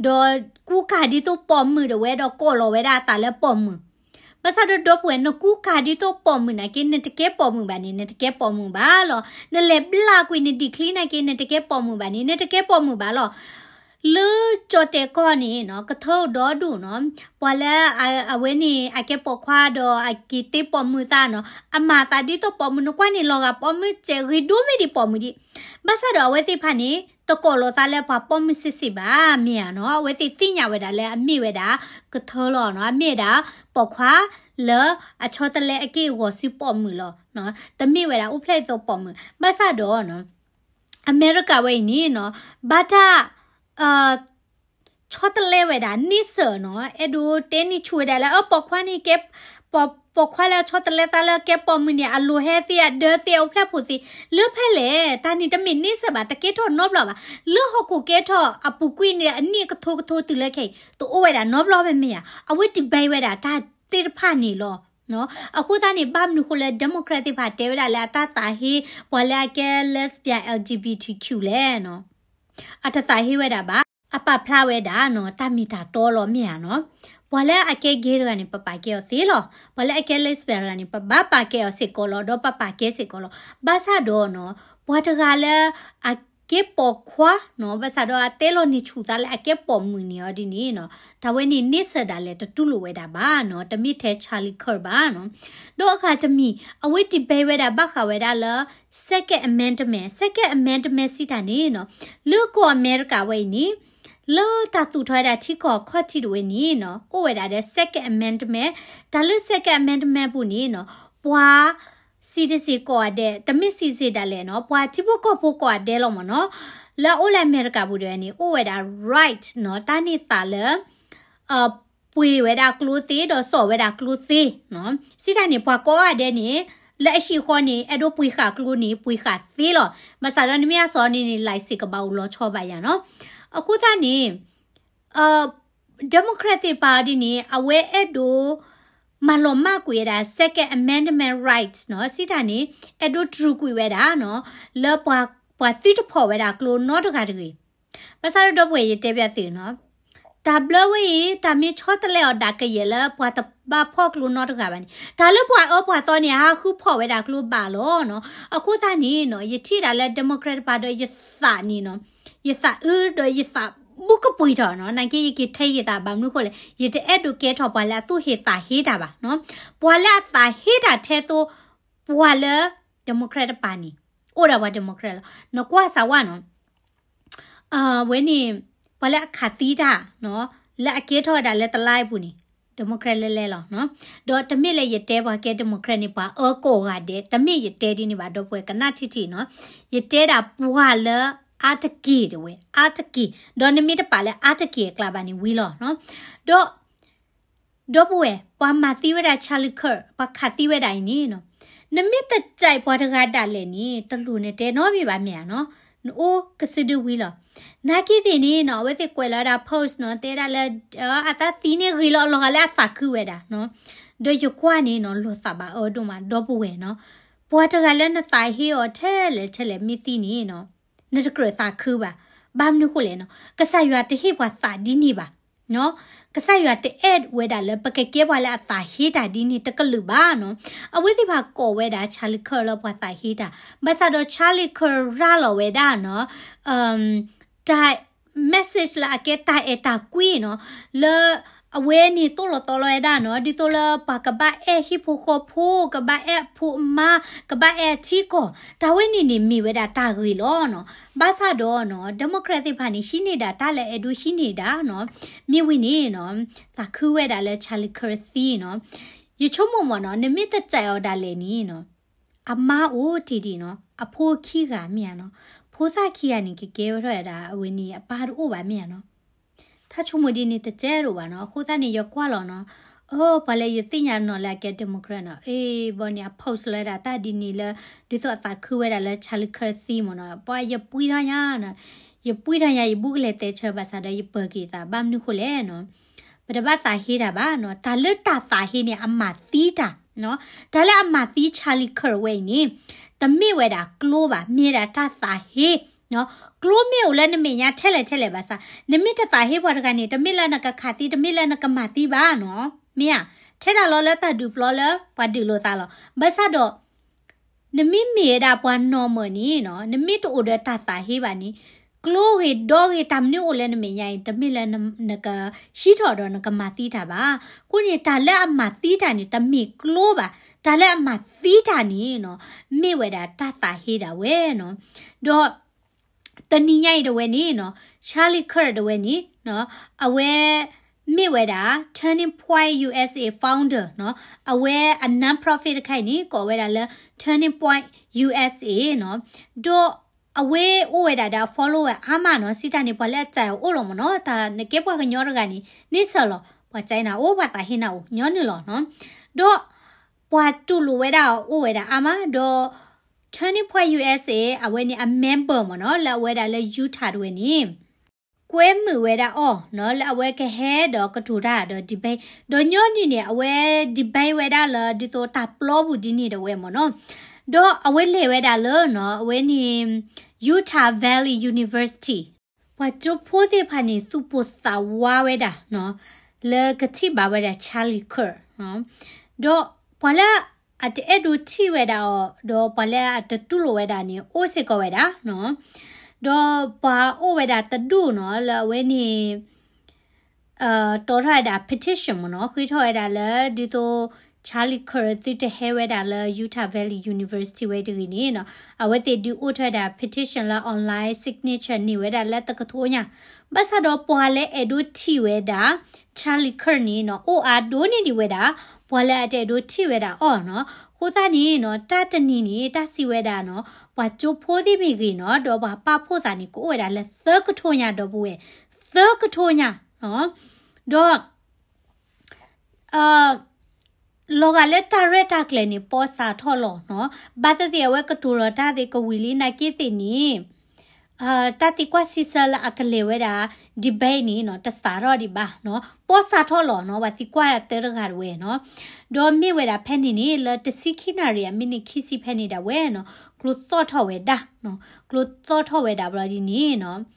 ဒီးကူကၤဒ်သိးပိာ်မုၣ်တဝဲ ဒီးကိးလီၤဝဲဒၣ်အသးလၢပိာ်မုၣ်. ဘၣ်ဆၣ်ဒီးဒီပုၢ်ဝဲၢ် နကူကၤဒ်သိးပိာ်မုၣ်နာ်က့ နတကဲပိာ်မုၣ်ဘၣ်န့ၣ် နတကဲပိာ်မုၣ်ဘၣ်လီၤ. နလဲၤဘျၣ်ကွံာ်နဒံၣ်ချံနာ်က့ နတကဲပိာ်မုၣ်ဘၣ်န့ၣ် နတကဲပိာ်မုၣ်ဘၣ်လီၤ. လၢကၠီၣ်တဲာ်ကီၢ်န့ၣ်နီၤ ကထၢဒီဒူၣ်နီၤ, ပှၤလၢအဝဲန့ၣ် အကဲပိာ်ခွါဒီးအက့ၤသ့ပိာ်မုၣ်သးနီၤ, အမၤသးဒ်သိးပိာ်မုၣ် နကွၢ်န့ၣ်လီၤဂာ်ပိာ်မုၣ်စဲးဂ့ၤဒိၣ်မ့ၢ်ဒံးပိာ်မုၣ်ဒံး. ဘၣ်ဆၣ်ဒီးအဝဲသ့ၣ်တဖၣ်န့ၣ် တကိးလီၤသးလၢပှၤပိာ်မုၣ်စ့ၢ်စ့ၢ်ဘၣ် မ့ၢ်ဧါနီၤ, အဝဲသ့ၣ်သ့ၣ်ညါဝဲဒၣ်လၢအမ့ၢ်ဝဲဒၣ် ကထၢလီၤနီၤ, အမ့ၢ်ဝဲဒၣ်ပိာ်ခွါလၢအဆီတလဲအက့ၢ်အဂီၤဆူပိာ်မုၣ်လီၤ. တမ့ၢ်ဝဲဒၣ်အိၣ်ဖျဲၣ်အသိးပိာ်မုၣ်, ဘၣ်ဆၣ်ဒီး အမဲရကၤဝဲအံၤန့ၣ်နီၤ, ဘၣ်တၢ် ဆီတလဲဝဲဒၣ်န့ဆၢၣ်နီၤ, အဲၣ်ဒိးတဲန့ၢ်ဆူၣ်ဝဲဒၣ်လၢ အပိာ်ခွါန့ၣ်ကဲ ပိာ် ပိာ်ခွါလၢအဆီတလဲသးလၢကဲပိာ်မုၣ်န့ၣ် အလိၤဟဲသ့ အဒၢသ့ အအိၣ်ဖျဲၣ်ဖိသ့ လၢဖဲလဲၣ် တၢ်န့ၣ်တမ့ၢ်န့ဆၢၣ်ဘၣ် တကဲထီၣ်နီတဘျီဘၣ်. လၢဟီၣ်ခိၣ်ကဲထီၣ်အပူၤကွံာ်န့ၣ် အနံၣ်အကထိကထိတုၤလၢခဲအံၤ တအိၣ်ဝဲဒၣ်နီတဘျီဘၣ်မ့ၢ်ဧါ. အဝဲ debate ဝဲဒၣ်တၢ်သ့ၣ်တဖၣ်န့ၣ်လီၤ. အဃိသတးန့ၣ် ဘၣ်မနုၤဃိလၢ Democrat သ့ၣ်တဖၣ်တဲဝဲဒၣ်လၢအတၢ်သးဟ့ ပှၤလၢအကဲ lesbian L G B T Q လဲၣ်နီၤ. အတသးဟ့ဝဲဒၣ်ဘၣ်. အပာ်ဖျါဝဲဒၣ်နီၤ တၢ်မ့ၢ်တၢ်တီလီၤမ့ၢ်ဧါနီၤ. ပှၤလၢအကဲ gay တဂၤန့ၣ် ပပာ်ကဲအီၤသ့လီၤ. ပှၤလၢအကဲ lesbian တဂၤန့ၣ် ပဘၣ်ပာ်ကဲအီၤစ့ၢ်ကီးလီၤ ဒီးပပာ်ကဲစ့ၢ်ကီးလီၤ. ဘၣ်ဆၣ်ဒီးနီၤ ပှၤတဂၤလၢအကဲပိာ်ခွါနီၤ ဘၣ်ဆၣ်ဒီးအတဲလီၤန့ၢ်ဆူၣ်သးလၢ အကဲပိာ်မုၣ်န့ၣ်အီၤဒ်န့ၣ်နီၤ တၢ်ဝဲန့ၣ်န့ဆၢၣ်ဒၣ်လဲာ် တတူၢ်လိာ်ဝဲဒၣ်ဘၣ်နီၤ. တမ့ၢ်ထဲ Charlie Kirk ဘၣ်နီၤ. ဒီးအဂၤတမံၤ အဝဲ debate ဝဲဒၣ်ဘၣ်ဃးဝဲဒၣ်လၢ Second Amendment, Second Amendment စံးတၢ်န့ၣ်နီၤ လၢကီၢ်အမဲရကၤဝဲအံၤန့ၣ် လၢတၢ်သူၣ်ထီၣ်ဝဲဒၣ်ထံကီၢ်ခီၣ်ထံးတဝဲန့ၣ်နီၤ အိၣ်ဝဲဒၣ်ဒီး Second Amendment. တၢ်လၢ Second Amendment ပူၤန့ၣ်နီၤ ပှၤ citizen ကိးဂၤဒဲး တမ့ၢ် citizen ဒၣ်လဲာ်နီၤ ပှၤထံဖိကီၢ်ဖိကိးဂၤဒဲးလီၤမ့ၢ်နီၤ လၢအအိၣ်လၢအမဲရကၤပူၤတဝဲန့ၣ် အိၣ်ဝဲဒၣ် right နီၤ တၢ်န့ၢ်သါလၢ ပှ့ၤဝဲဒၣ်ကျိသ့ ဒီးစိာ်ဝဲဒၣ်ကျိသ့နီၤ. စံးတၢ်န့ၣ် ပှၤကိးဂၤဒဲးန့ၣ် လၢအဟံၣ်ဃီန့ၣ် အဲၣ်ဒိးပှ့ၤဃာ်ကျိန့ၣ် ပှ့ၤဃာ်သ့လီၤ. ဘၣ်ဆၣ်ဒီးနမ့ၢ်အစိာ်န့ၣ်န့ၣ် license ကဘၣ်အိၣ်လီၤဆီဘၣ်ယၤနီၤ. အဃိသတးန့ၣ် Democrat သ့ၣ်တဖၣ်ဒ်န့ၣ် အဝဲအဲၣ်ဒိး မၤလီၤမၢ်ကွံာ်ဝဲဒၣ် Second Amendment right နီၤ စံးတၢ်န့ၣ် အဲၣ်ဒိးတြူာ်ကွံာ်ဝဲဒၣ်နီၤ လၢပှၤ ပှၤသုတဖိးဝဲဒၣ်ကျိနီတဂၤတဂ့ၤ. ဘၣ်ဆၣ်ဒီးဒီပုၢ်ဝဲၢ် ယတဲဘၣ်သုနီၤ တၢ်ဘျၢဝဲအံၤ တၢ်မ့ၢ်ဆီတလဲအီၤဒၣ်ကယဲၢ်လၢပှၤတဘၣ်ဖိးကျိနီတဂၤဘၣ်န့ၣ် တၢ်လၢပှၤအၢပှၤသီန့ၣ် ဟးဃုဖိးဝဲဒၣ်ကျိဘၣ်လီၤနီၤ. အဃိသတးန့ၣ်နီၤ ယထံၣ်ဒၣ်လၢ Democrat တဖၣ်ဒီးယသးန့ၣ်နီၤ ယသးအုးဒီးယသးဘူးကပှံၤထီၣ်နီၤ. နာ်က့ယက့ၤထဲယသး ဘၣ်မနုၤဃိလဲၣ် ယတအဲၣ်ဒိးကဲထီၣ်ပှၤလၢအသူၣ်ဟ့သးဟ့တၢ်ဘၣ်နီၤ. ပှၤလၢအသးဟ့တၢ်ထဲသိး ပှၤလၢ Democrat တဖၣ်န့ၣ် အိၣ်ဒၣ်ပှၤ Democrat လီၤ. နကွၢ်စၢ်ဝဲနီၤ အဝဲန့ၣ် ပှၤလၢအခးသံတၢ်နီၤ လၢအကဲထီၣ်ဝဲဒၣ်လၢတလါအပူၤန့ၣ် Democrat လဲၤလဲၤလီၤနီၤ. ဒီးတမ့ၢ်လၢယတဲပှၤကဲ Democrat န့ၣ် ပှၤအၢကိးဂၤဒဲး တမ့ၢ်ယတဲဒ်န့ၣ်ဘၣ် ဒီပုၢ်ဝဲၢ်ကနၣ်ထံထံနီၤ. ယတဲဒၣ်ပှၤလၢအါတက့ၢ်တဝဲ အါတက့ၢ် ဒီးနမ့ၢ်တပာ်လၢအါတက့ၢ်အကျါဘၣ်န့ၣ်ဝံၤလီၤနီၤ. ဒီး ဒီပုၢ်ဝဲၢ် ပှၤမၤသံဝဲဒၣ် Charlie Kirk ပှၤခးသံဝဲဒၣ်အံၤန့ၣ်နီၤ နမ့ၢ်တကြိုက်ပှၤတဂၤဒၣ်လဲာ်န့ၣ် တလိၣ်နတဲနီတမံၤဘၣ်မ့ၢ်ဧါနီၤ. နအိၣ်ကစုဒုဝံၤလီၤ. နာ်က့သ့ၣ်န့ၣ်နီၤ အဝဲသ့ၣ်ကွဲးလီၤဝဲဒၣ် post နီၤ တဲဒၣ်လၢ အတၢ်သံန့ၣ်ဂ့ၤလီၤ အလီၤဂာ်လၢအသးခုဝဲဒၣ်နီၤ. ဒီးယကွၢ်န့ၣ်နီၤ လိာ်သးဘၣ်အၢဒိၣ်မး ဒီပုၢ်ဝဲၢ်နီၤ. ပှၤတဂၤလၢနသးဟ့အီၤထဲလဲၣ်ထဲလဲၣ်မ့ၢ်သံန့ၣ်နီၤ နတကြၢးသးခုဘၣ်. ဘၣ်မနုၤဃိလဲၣ်နီၤ ကစၢ်ယွၤတဟ့ၣ်ပှၤသးဒ်န့ၣ်ဘၣ်. ကစၢ်ယွၤတအဲၣ်ဝဲဒၣ်လၢပကကဲပှၤလၢအသးဟ့တၢ်ဒ်န့ၣ် တကလုာ်ဘၣ်နီၤ. အဝဲသ့ၣ်တဖၣ်ကိးဝဲဒၣ် Charlie Kirk လၢပှၤသးဟ့တၢ် ဘၣ်ဆၣ်ဒီး Charlie Kirk ရၤလီၤဝဲဒၣ်နီၤ တၢ် message လၢအကဲတၢ်အဲၣ်တၢ်ကွံနီၤ လၢ အဝဲန့ၣ်သိၣ်လီၤသီလီၤဝဲဒၣ်နီၤ ဒ်သိးလၢပှၤကဘၣ်အဲၣ်ဟံၣ်ဖိဃီဖိ ကဘၣ်အဲၣ်အဖိအမါ ကဘၣ်အဲၣ်အထံကီၢ် တၢ်ဝဲန့ၣ်န့ၣ်မ့ၢ်ဝဲဒၣ်တၢ်ဂ့ၤလီၤနီၤ. ဘၣ်ဆၣ်ဒီးနီၤ Democrat သ့ၣ်တဖၣ်န့ၣ် ဟံးန့ၢ်ဒၣ်တၢ်လၢအဲၣ်ဒိးဟံးန့ၢ်ဒၣ်နီၤ မ့ၢ်ဝံၤန့ၣ်နီၤ သးခုဝဲဒၣ်လၢ Charlie Kirk သံနီၤ. ယဆိကမိၣ်မ့ၢ်နီၤ နမ့ၢ်တကြိုက်အီၤဒၣ်လဲာ်န့ၣ်နီၤ အမါအိၣ်တ့ၢ်ဒံးနီၤ အဖိခံဂၤမ့ၢ်ဧါနီၤ ဖိသၣ်ခံဂၤန့ၣ် ကကဲဝဲထီၣ်ဝဲဒၣ် အဝဲန့ၣ်အပၢ်တအိၣ်ဘၣ်မ့ၢ်ဧါနီၤ. တၢ်ဆိကမိၣ်ဒ်န့ၣ်တစဲးဒိၣ်ဘၣ်နီၤ. အဃိသတးန့ၣ် ယကွၢ်လီၤနီၤ အၢ ပှၤလၢယသ့ၣ်ညါနီၤလၢအကဲ Democrat နီၤ အ့ ဘီန့ၣ် အ post လီၤဝဲဒၣ်တၢ်ဒ်န့ၣ်လၢ ဒ်သိးအသးခုဝဲဒၣ်လၢ Charlie Kirk သံမ့ၢ်နီၤ ပှၤယပှံထီၣ်ညါနီၤ ယပှံထီၣ်ညါ ယဘူးကလဲၤတဲဆၢဘၣ်ဆၣ်ဒီး ယပၢၤက့ၤသး ဘၣ်မနုၤဃိလဲၣ်နီၤ ပတဘၣ်သးဟ့တၢ်ဘၣ်နီၤ. တၢ်လၢတၢ်သးဟ့န့ၣ် အမၤသံတၢ်နီၤ. တၢ်လၢအမၤသံ Charlie Kirk ဝဲအံၤန့ၣ် တမ့ၢ်ဝဲဒၣ်ကျိဘၣ် မ့ၢ်ဝဲဒၣ်တၢ်သးဟ့နီၤ. ကျိမ့ၢ်အိၣ်လၢနမဲာ်ညါထဲလဲၣ်ထဲလဲၣ်ဘၣ်ဆၣ် နမ့ၢ်တသးဟ့ပှၤတဂၤန့ၣ် တမ့ၢ်လၢနကခးသံ တမ့ၢ်လၢနကမၤသံဘၣ်နီၤ. မ့ၢ်ဧါ ထဲဒၣ်လီၤလၢတၢ်ဒုးပျီလၢပှၤဒုးလိာ်သးလီၤ. ဘၣ်ဆၣ်ဒီး နမ့ၢ်မ့ၢ်ဝဲဒၣ်ပှၤ normal န့ၣ်နီၤ နမ့ၢ်တအိၣ်ဒီးတၢ်သးဟ့ဘၣ်န့ၣ် ကျိဂ့ၤဒီဂ့ၤ တၢ်မနုၤအိၣ်လၢနမဲာ်ညါအံၤ တမ့ၢ်လၢနကဟံးထီၣ်ဒီးနကမၤသံတၢ်ဘၣ်. အဃိန့ၣ် တၢ်လၢအမၤသံတၢ်န့ၣ် တမ့ၢ်ကျိဘၣ်. တၢ်လၢအမၤသံတၢ်န့ၣ်နီၤ မ့ၢ်ဝဲဒၣ်တၢ်သးဟ့ဒၣ်ဝဲနီၤ. ဒီး တနံၤညါအံၤတဝဲန့ၣ်နီၤ Charlie Kirk တဝဲန့ၣ်နီၤ အဝဲ မ့ၢ်ဝဲဒၣ် Turning Point U S A founder နီၤ အဝဲအ non-profit တခါအံၤန့ၣ် ကိးဝဲဒၣ်လၢ Turning Point U S A နီၤ ဒီးအဝဲအိၣ်ဝဲဒၣ်ဒီး follower အါမးနီၤ စံးတၢ်န့ၣ် ပှၤလၢအစံးအီၤအိၣ်လီၤမ့ၢ်နီၤ တၢ်နကဲပှၤကညီတဂၤန့ၣ် န့ဆၢၣ်လီၤ ပှၤစံးနၤအိၣ် ပှၤသးဟ့နၤအိၣ် ညီနုၢ်လီၤနီၤ ဒီး ပှၤတူၢ်လိာ်ဝဲဒၣ်အီၤအိၣ်ဝဲဒၣ်အါမး ဒီး Turning Point USA အဝဲန့ၣ်အ member မ့ၢ်နီၤ လၢအဝဲဒၣ်လၢ Utah တဝဲန့ၣ် ကွဲမုာ်ဝဲဒၣ်အီၤနီၤ လၢအဝဲကဟဲဒီးကတိၤတၢ်ဒီး debate ဒီးညီနုၢ်န့ၣ် အဝဲ debate ဝဲဒၣ်လၢဒ်သိးတၢ်ပျီပူၤဒ်န့ၣ်ဒၣ်ဝဲမ့ၢ်နီၤ ဒီးအဝဲလဲၤဝဲဒၣ်လၢနီၤ အဝဲန့ၣ် Utah Valley University ပှၤကၠိဖိသ့ၣ်တဖၣ်န့ၣ် သူၣ်ပိၢ်သးဝးဝဲဒၣ်နီၤ လၢကထံၣ်ဘၣ်ဝဲဒၣ် Charlie Kirk နီၤ ဒီးပှၤလၢအတအဲၣ်ဒိးထံၣ်ဝဲဒၣ်အီၤ ဒီးပှၤလၢအတတူၢ်လိာ်ဝဲဒၣ်န့ၣ် အိၣ်စ့ၢ်ကီးဝဲဒၣ်နီၤ ဒီးပှၤအိၣ်ဝဲဒၣ်တဒူၣ်နီၤ လၢအဝဲန့ၣ် တီထီၣ်ဝဲဒၣ် petition မ့ၢ်နီၤ ဃ့ထီၣ်ဝဲဒၣ်လၢ ဒ်သိး Charlie Kirk သုတဟဲဝဲဒၣ်လၢ Utah Valley University ဝဲတဂ့ၤန့ၣ်နီၤ အဝဲသ့ၣ်ဒုးအိၣ်ထီၣ်ဝဲဒၣ် petition လၢ online signature န့ၢ်ဝဲဒၣ်လၢတကထိညါ ဘၣ်ဆၣ်ဒီးပှၤလၢအဲၣ်ဒိးထံၣ်ဝဲဒၣ် Charlie Kirk န့ၣ်နီၤ အိၣ်အါဒိၣ်န့ၢ်ဒံးဝဲဒၣ် ပှၤလၢအတအဲၣ်ဒိးထံၣ်ဝဲဒၣ်အီၤနီၤ အဃိသတးန့ၣ်နီၤ တၢ်တနံၤန့ၣ် တၢ်စံးဝဲဒၣ်နီၤ ပှၤကၠိဖိသ့ၣ်မ့ၢ်ဂ့ၤနီၤ ဒီးပှၤပာ်ဖှိၣ်သးန့ၣ် ကအိၣ်ဝဲဒၣ်လၢသၢကထိညါ ဒီပုၢ်ဝဲၢ် သၢကထိညါ ဒီး လီၤဂာ်လၢတၢ်ရဲၣ်တၢ်ကျဲၤန့ၣ် ပီစးထီၣ်လီၤနီၤ ဘၣ်သ့ၣ်သ့ၣ်အဝဲကတိၤလီၤတၢ်သ့ၣ်ကဝံၤလံ နာ်က့သ့ၣ်န့ၣ် တၢ်သံကွၢ်စံးဆၢလၢအကလဲၤဝဲဒၣ် debate န့ၣ်နီၤ တစးထီၣ်ဒံးဘၣ်နီၤ ပီစးထီၣ်လီၤနီၤ ပှၤသံကွၢ်တၢ်တဂၤတဝဲနီၤ ဒီးမ့ၢ်ဝဲဒၣ်ဖဲန့ၣ်န့ၣ် လၢတဆံခံနၣ်ရံၣ်အမံးနံးခံဆံဖဲန့ၣ်ဒၣ်ဝဲနီၤ ကျိသီၣ်ထီၣ်ဝဲဒၣ်နီၤ ကျိသီၣ်ထီၣ်ဝဲဒၣ်ဘျီဒ်န့ၣ်နီၤ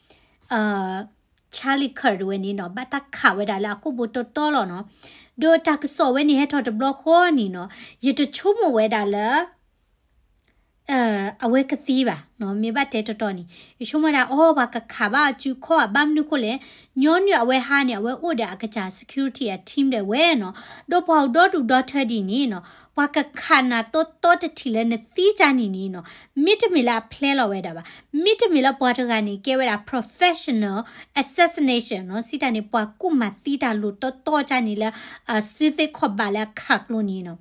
Charlie Kirk တဝဲန့ၣ်နီၤ ဘၣ်တၢ်ခးဝဲဒၣ်လၢအကိာ်ဘိတီတီလီၤနီၤ ဒီးတၢ်ကစီၣ်ဝဲန့ၣ်ဟဲထီၣ်တဘျီဃီန့ၣ်နီၤ ယတဆိကမိၣ်ဝဲဒၣ်လၢ အဝဲကသံဘၣ်နီၤ မ့ၢ်ဘၣ်တဲတီတီန့ၣ် ယဆိကမိၣ်ဝဲဒၣ် အိ ပှၤကခးဘၣ်အစုခီၣ်ဘၣ် မနုၤဃိလဲၣ် ညီနုၢ်အဝဲဟါန့ၣ် အဝဲအိၣ်ဒီးအကစၢ် security အ team ဒၣ်ဝဲနီၤ ဒီးပှၤအိၣ်ဒီဒူၣ်ဒီထၢဒ်န့ၣ်နီၤ ပှၤကခးနၤတီတီတထံၣ်လၢနသံကါန့ၣ်န့ၣ်နီၤ မ့တမ့ၢ်လၢအ plan လီၤဝဲဒၣ်ဘၣ် မ့တမ့ၢ်လၢပှၤတဂၤန့ၣ် ကဲဝဲဒၣ် professional assassination နီၤ စံးတၢ်န့ၣ် ပှၤကူၣ်မၤသံတၢ်လိၤတီတီကါန့ၣ်လၢ အစုသ့ခီၣ်ဘၣ်လၢအခးကျိန့ၣ်နီၤ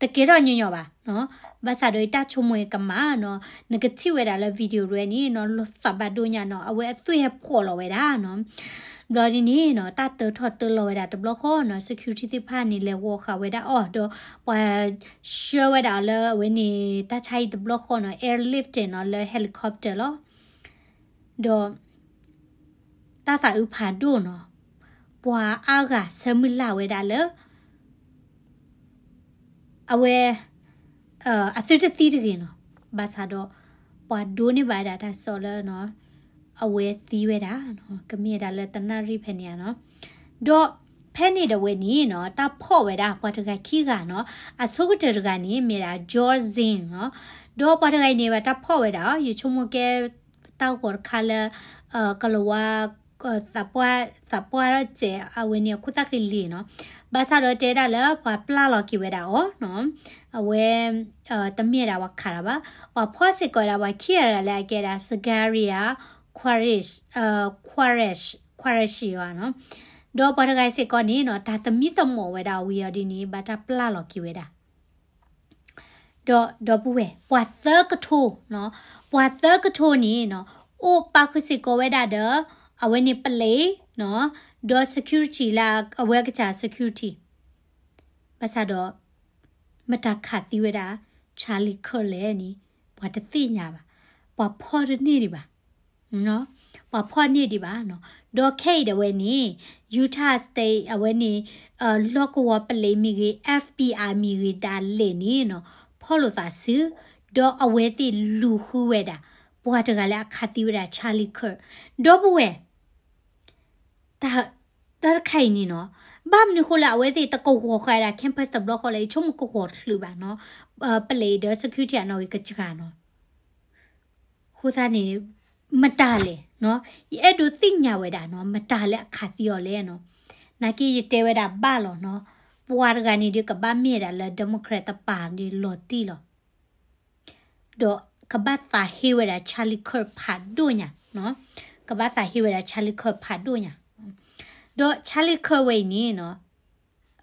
တကဲထီၣ်ညီညီဘၣ်နီၤ ဘၣ်ဆၣ်ဒီးယတၢ်ဆိကမိၣ်ကမၣ်နီၤ နကထံၣ်ဝဲဒၣ်လၢ video တဝဲန့ၣ်နီၤ လီၤသးဘၣ်ဒိညါနီၤ အဝဲအသွံၣ်ဟဲဖှီၣ်လီၤဝဲဒၣ်နီၤ ဘျီဒ်န့ၣ်နီၤ တၢ်တၢထီၣ်တၢလီၤဝဲဒၣ်တဘျီဃီနီၤ security သ့ၣ်တဖၣ်န့ၣ် လဲၤဂီၤဃာ်ဝဲဒၣ်အီၤ ဒီးပှၤဆှၢဝဲဒၣ်လၢအဝဲန့ၣ် တၢ်ဆါဟံၣ်တဘျီဃီနီၤ airlift နီၤ လၢ helicopter လီၤ ဒီး တၢ်သးအုးဖးဒိၣ်နီၤ ပှၤအါဂၤဆၢမုၢ်လၢ်ဝဲဒၣ်လၢ အဝဲ အသုတသံတဂ့ၤနီၤ ဘၣ်ဆၣ်ဒီး ပှၤဒိးန့ၢ်ဘၣ်ဝဲဒၣ်တၢ်ကစီၣ်လၢ အဝဲသံဝဲဒၣ်နီၤ ကမ့ၢ်ဝဲဒၣ်လၢတနၣ်ရံၣ်ဖဲန့ၣ်ဧါနီၤ ဒီးဖဲန့ၣ်ဒၣ်ဝဲန့ၣ်နီၤ တၢ်ဖီၣ်ဝဲဒၣ်ပှၤတဂၤခံဂၤနီၤ အဆိကတၢၢ်တဂၤန့ၣ် မ့ၢ်ဒၣ် George Zinn နီၤ ဒီးပှၤတဂၤအံၤန့ၣ် ဘၣ်တၢ်ဖီၣ်ဝဲဒၣ် ယဆိကမိၣ်ကဲ တၢ်ဂီၤတခါလၢ ကလၤဝါ သးပှၢ်တစဲး အဝဲန့ၣ်အခိၣ်သၣ်ဃံလ့ၤနီၤ ဘၣ်ဆၣ်ဒီးတဲဒၣ်လၢပှၤပျၢ်လီၤက့ၤဝဲဒၣ်အီၤနီၤ အဝဲ တမ့ၢ်ဒၣ်ပှၤခးတၢ်ဘၣ် ပှၤဖီၣ်စ့ၢ်ကီးဝဲဒၣ်ပှၤခံဂၤတဂၤလၢအကဲဒၣ် Sagaria Quraysh နီၤ ဒီးပှၤတဂၤစ့ၢ်ကီးန့ၣ်နီၤ တၢ်သမံသမိးဝဲဒၣ်ဝံၤအီၤဒ်န့ၣ် ဘၣ်တၢ်ပျၢ်လီၤက့ၤဝဲဒၣ် ဒီး ဒီပုၢ်ဝဲၢ် ပှၤသၢကထိနီၤ ပှၤသၢကထိန့ၣ်နီၤ အိၣ်ပာ်ဃုာ်စ့ၢ်ကီးဝဲဒၣ်ဒီး အဝဲန့ၣ်ပလံးနီၤ ဒီး security လၢအဝဲကစၢ် security ဘၣ်ဆၣ်ဒီး မတၤခးသံဝဲဒၣ် Charlie Kirk လဲၣ်န့ၣ် ပှၤတသ့ၣ်ညါဘၣ် ပှၤဖီၣ်တန့ၢ်ဒံးဘၣ် ပှၤဖီၣ်န့ၢ်ဒံးဘၣ်နီၤ ဒီးခဲအံၤဒၣ်ဝဲန့ၣ် Utah State အဝဲန့ၣ် လီၢ်ကဝီၤပလံးမ့ၢ်ဂ့ၤ FBI မ့ၢ်ဂ့ၤဒၣ်လဲာ်န့ၣ်နီၤ ဖီၣ်လိာ်သးစု ဒီးအဝဲသ့ၣ်လူၤဃုဝဲဒၣ် ပှၤတဂၤလၢအခးသံဝဲဒၣ် Charlie Kirk ဒီပုၢ်ဝဲၢ် တၢ် တၢ်တခါအံၤန့ၣ်နီၤ ဘၣ်မနုၤဃိလၢအဝဲသ့ၣ်တကဝီၤဃာ်ဒၣ် campus တဘျီဃီလဲၣ် ယဆိကမိၣ်ကဝီၤချုးဘၣ်နီၤ ပလံးဒီး security အနီၣ်ဂံၢ်ကစှၤနီၤ အဃိသတးန့ၣ် မတၤလဲၣ်နီၤ ယအဲၣ်ဒိးသ့ၣ်ညါဝဲဒၣ်နီၤ မတၤလၢအခးသံအီၤလဲၣ်နီၤ နာ်က့ယတဲဝဲဒၣ်ဘၣ်လီၤနီၤ ပှၤတဂၤန့ၣ်ဒီးကဘၣ်မ့ၢ်ဝဲဒၣ်လၢ Democrat တပၤဒီးလီၤတံၢ်လီၤ ဒီးကဘၣ်သးဟ့ဝဲဒၣ် Charlie Kirk ဖးဒိၣ်ညါနီၤ ကဘၣ်သးဟ့ဝဲဒၣ် Charlie Kirk ဖးဒိၣ်ညါ ဒီး Charlie Kirk ဝဲအံၤန့ၣ်နီၤ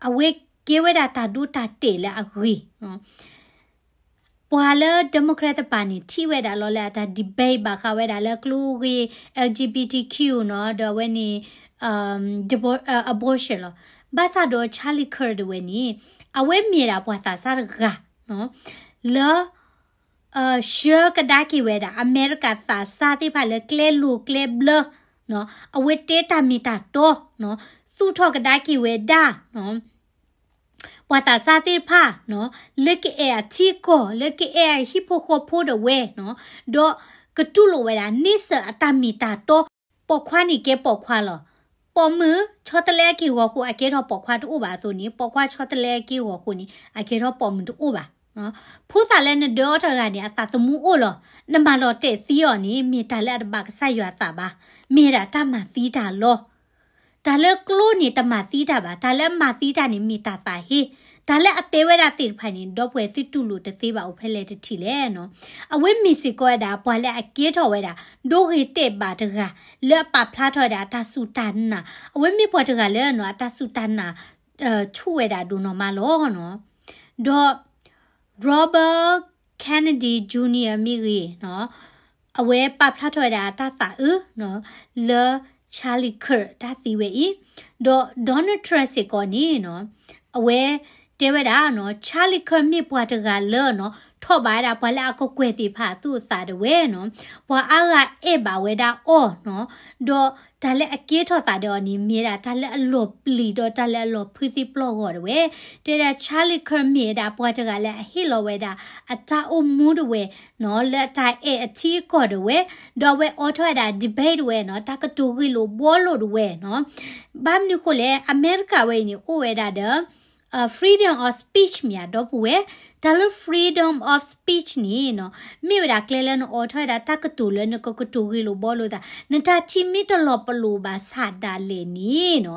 အဝဲကဲဝဲဒၣ်တၢ်ဒိတၢ်တဲာ်လၢအဂ့ၤနီၤ ပှၤလၢ Democrat တပၤန့ၣ် ထံၣ်ဝဲဒၣ်လီၤလၢအတၢ် debate ဘၣ်ဃးဝဲဒၣ်လၢကျိဂ့ၤ L G B T Q နီၤ ဒီးအဝဲန့ၣ် abortion လီၤ. ဘၣ်ဆၣ်ဒီး Charlie Kirk တဝဲန့ၣ် အဝဲမ့ၢ်ဒၣ်ပှၤသးစၢ်တဂၤ လၢ ဆှၢကဒါက့ၤဝဲဒၣ် အမဲရကၤသးစၢ်သ့ၣ်တဖၣ်လၢကျဲလိၤကျဲဘျၢ, အဝဲတဲတၢ်မ့ၢ်တၢ်တီ, သူၣ်ထီၣ်ကဒါက့ၤဝဲဒၣ် ပှၤသးစၢ်သ့ၣ်တဖၣ် လၢကအဲၣ်အထံအကီၢ် လၢကအဲၣ်အဟံၣ်ဖိဃီဖိတဝဲ, ဒီးကတူၢ်လိာ်ဝဲဒၣ် န့ဆၢၣ်အတၢ်မ့ၢ်တၢ်တီ, ပိာ်ခွါန့ၣ်ကဲပိာ်ခွါလီၤ. ပိာ်မုၣ်ဆီတလဲအက့ၢ်အဂီၤဃိ အကဲထီၣ်ပိာ်ခွါတအိၣ်ဘၣ်အသိးန့ၣ် ပိာ်ခွါဆီတလဲအက့ၢ်အဂီၤဃိန့ၣ် အကဲထီၣ်ပိာ်မုၣ်တအိၣ်ဘၣ်. ဖိသၣ်လၢနဒၢအီၤတဂၤန့ၣ် အသးသမူအိၣ်လီၤ. နမၤလီၤတဲာ်သံအီၤန့ၣ် မ့ၢ်တၢ်လၢအတဘၣ်ကစၢ်ယွၤအသးဘၣ်, မ့ၢ်ဒၣ်တၢ်မၤသံတၢ်လီၤ. တၢ်လၢကျိန့ၣ်တမၤသံတၢ်ဘၣ်, တၢ်လၢအမၤသံတၢ်န့ၣ်မ့ၢ်တၢ်သးဟ့, တၢ်လၢအတဲဝဲဒၣ်သ့ၣ်တဖၣ်န့ၣ် ဒီပုၢ်ဝဲၢ်သုတူၢ်လိာ်တသ့ဘၣ် အိၣ်ဖဲလဲၣ်တထံၣ်လဲၣ်နီၤ. အဝဲမ့ၢ်စ့ၢ်ကီးဝဲဒၣ် ပှၤလၢအကဲထီၣ်ဝဲဒၣ် ဒိဂ့ၤတဲာ်ဘၣ်တဂၤ လၢအပာ်ဖျါထီၣ်ဝဲဒၣ်အတၢ်စူၢ်တၢ်နာ်, အဝဲမ့ၢ်ပှၤတဂၤလၢနီၤ အတၢ်စူၢ်တၢ်နာ် ဆူၣ်ဝဲဒၣ်ဒိၣ်နီၢ်မးလီၤနီၤ. ဒီး Robert Kennedy Junior မ့ၢ်ဂ့ၤနီၤ အဝဲပာ်ဖျါထီၣ်ဝဲဒၣ်တၢ်သးအုးနီၤ လၢ Charlie Kirk တၢ်သံဝဲအံၤ, ဒီး Donald Trump စ့ၢ်ကီးန့ၣ်နီၤ အဝဲတဲဝဲဒၣ်နီၤ Charlie Kirk မ့ၢ်ပှၤတဂၤလၢနီၤ ထီၣ်ဘၣ်ဝဲဒၣ်ပှၤလၢအကကွဲၢ်သ့ၣ်တဖၣ်အသူၣ်အသးဒၣ်ဝဲနီၤ, ပှၤအါဂၤအဲၣ်ဘၣ်ဝဲဒၣ်အီၤနီၤ, ဒီးတၢ်လၢအကဲထီၣ်သးဒီးအီၤန့ၣ် မ့ၢ်ဝဲဒၣ်တၢ်လၢအလီၤပျံၤဒီးတၢ်လၢအလီၤဖုးသံပျီၢ်ဂီၢ်ဒၣ်ဝဲ, တဲဝဲဒၣ် Charlie Kirk မ့ၢ်ဝဲဒၣ်ပှၤတဂၤလၢအဟ့ၣ်လီၤဝဲဒၣ် အတၢ်အိၣ်မူဒၣ်ဝဲနီၤ လၢအတၢ်အဲၣ်အထံအကီၢ်ဒၣ်ဝဲ, ဒီးအဝဲအိးထီၣ်ဝဲဒၣ် debate ဒၣ်ဝဲနီၤ တၢ်ကတိၤဂ့ၢ်လိာ်ဘှီလိာ်ဒၣ်ဝဲနီၤ. ဘၣ်မနုၤဃိလဲၣ် အမဲရကၤဝဲအံၤန့ၣ် အိၣ်ဝဲဒၣ်ဒီး freedom of speech မ့ၢ်ဧါ ဒီပုၢ်ဝဲၢ်, တၢ်လၢ freedom of speech န့ၣ်နီၤ မ့ၢ်ဝဲဒၣ်ကျဲလၢနအိးထီၣ်ဝဲဒၣ်တၢ်ကတိၤလၢနကကတိၤဂ့ၢ်လိာ်ဘှီလိာ်သး, နတၢ်ထံၣ်မ့ၢ်တလီၤပလိာ်ဘၣ်ဆၣ်ဒၣ်လဲာ်န့ၣ်နီၤ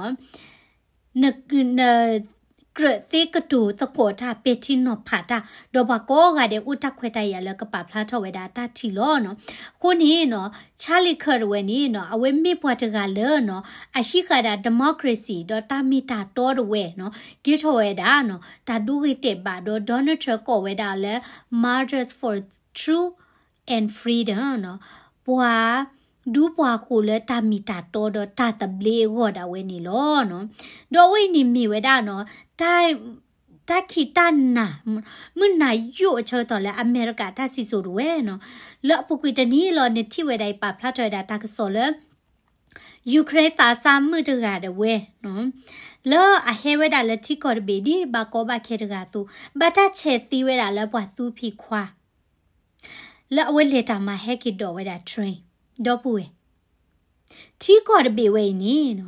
န နကြၢးသ့ကတိၤသကိးတၢ် ပဲာ်ထံနီၤဖးတၢ်, ဒီးပှၤကိးဂၤဒဲးအိၣ်တၢ်ခွဲးတၢ်ယာ်လၢကပာ်ဖျါထီၣ်ဝဲဒၣ်တၢ်ထံၣ်လီၤနီၤ. အဃိန့ၣ်နီၤ Charlie Kirk တဝဲန့ၣ်နီၤ အဝဲမ့ၢ်ပှၤတဂၤလၢနီၤ အဟံးဃာ်ဒၣ် democracy ဒီးတၢ်မ့ၢ်တၢ်တီတဝဲနီၤ ကဲထီၣ်ဝဲဒၣ်နီၤ တၢ်ဒိဂ့ၤတဲာ်ဘၣ်ဒီး Donald Trump ကိးဝဲဒၣ်လၢ martyrs for truth and freedom နီၤ, ပှၤ ဒူပှၤဃိၤလၢတၢ်မ့ၢ်တၢ်တီဒီးတၢ်သဘျ့အဂီၢ်ဒၣ်ဝဲန့ၣ်လီၤနီၤ. ဒီးအဝဲအံၤန့ၣ်မ့ၢ်ဝဲဒၣ်နီၤ တၢ် တၢ်ခံးတၢ်နၤ မုၢ်နၤယိာ်အဆၢကတီၢ်လၢအမဲရကၤတၢ်စံၣ်စိၤတဝဲနီၤ လၢအပူၤကွံာ်တနံၤလီၤ နထံၣ်ဝဲဒၣ်အံၤပာ်ဖျါထီၣ်ဝဲဒၣ်တၢ်ကစီၣ်လၢ Ukraine သးစၢ်မုၣ်တဂၤဒၣ်ဝဲနီၤ လၢအဟဲဝဲဒၣ်လၢထံကီၢ်တဘ့ၣ် ဒ်ဘၣ်ကီဘၣ်ခဲတဂၤအသိး ဘၣ်တၢ်ဆဲးသံဝဲဒၣ်လၢပှၤသူဖံးခွါ လၢအဝဲလဲၤတၢ်မၤဟဲက့ၤဒိးဝဲဒၣ် train ဒီပုၢ်ဝဲၢ် ထံကီၢ်တဘ့ၣ်ဝဲအံၤန့ၣ်နီၤ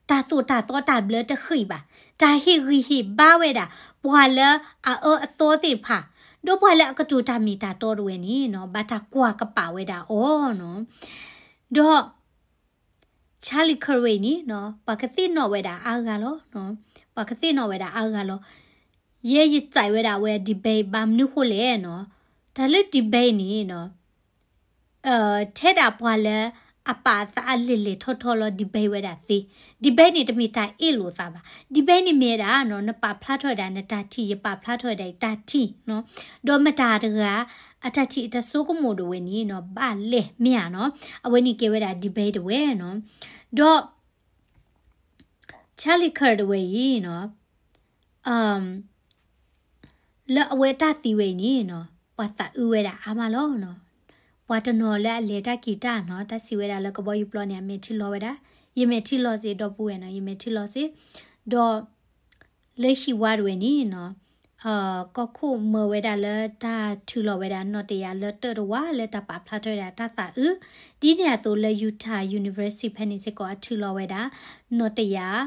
တၢ်သိၣ်တၢ်သီတၢ်ဘျၢတဃံးဘၣ်, တၢ်ဟ့ၣ်ဂံၢ်ဟ့ၣ်ဘါဝဲဒၣ် ပှၤလၢအအၢအသီသ့ၣ်တဖၣ်, ဒီးပှၤလၢအကတိၤတၢ်မ့ၢ်တၢ်တီတဝဲန့ၣ်နီၤ ဘၣ်တၢ်ကွၢ်ကပာ်ဝဲဒၣ်အီၤနီၤ. ဒီး Charlie Kirk ဝဲအံၤန့ၣ်နီၤ ပှၤကသ့ၣ်နီၣ်ဝဲဒၣ်အါဂၤလီၤ. ပှၤကသ့ၣ်နီၣ်ဝဲဒၣ်အါဂၤလီၤ. ယဲယစံးဝဲဒၣ်ဝဲ debate ဘၣ်မနုၤဃိလဲၣ်နီၤ, တၢ်လၢ debate န့ၣ်နီၤ ထဲဒၣ်ပှၤလၢအပာ်အသးအလဲၤလဲၤထီထီလီၤ debate ဝဲဒၣ်သ့. debate န့ၣ်တမ့ၢ်တၢ်အ့ၣ်လိာ်သးဘၣ်. debate န့ၣ်မ့ၢ်ဝဲဒၣ်နီၤ နပာ်ဖျါထီၣ်ဝဲဒၣ်နတၢ်ထံၣ် ယပာ်ဖျါထီၣ်ဝဲဒၣ်ယတၢ်ထံၣ်နီၤ, ဒီးမတၤတဂၤ အတၢ်ထံၣ်အတၢ်ဆိကမိၣ်ဒၣ်ဝဲန့ၣ်နီၤ ဘၣ်လဲၣ်မ့ၢ်ဧါနီၤ, အဝဲန့ၣ်ကဲဝဲဒၣ် debate တဝဲနီၤ. ဒီး Charlie Kirk တဝဲအံၤနီၤ လၢအဝဲတၢ်သံဝဲအံၤန့ၣ်နီၤ ပှၤသးအုးဝဲဒၣ်အါမးလီၤနီၤ. ပှၤတနီၤလၢအလဲၤတၢ်က့ၤတၢ်နီၤ တၢ်စံးဝဲဒၣ်လၢကဘီယူၤပျီန့ၣ် အမဲာ်ထံလီၤဝဲဒၣ်, ယမဲာ်ထံလီၤစ့ၢ် ဒီပုၢ်ဝဲၢ်နီၤ ယမဲာ်ထံလီၤစ့ၢ်, ဒီး လၢဟံၣ်ဝါတဝဲန့ၣ်နီၤ ကီၢ်ခိၣ်မၢဝဲဒၣ်လၢတၢ်ထုးလီၤဝဲဒၣ်နီၣ်တယၢ်လၢတၢၣ်တဝါလၢတၢ်ပာ်ဖျါထီၣ်ဝဲဒၣ်တၢ်သးအုး, ဒ်န့ၣ်အသိးလၢ Utah University ဖဲန့ၣ်စ့ၢ်ကီး အထုးလီၤဝဲဒၣ် နီၣ်တယၢ်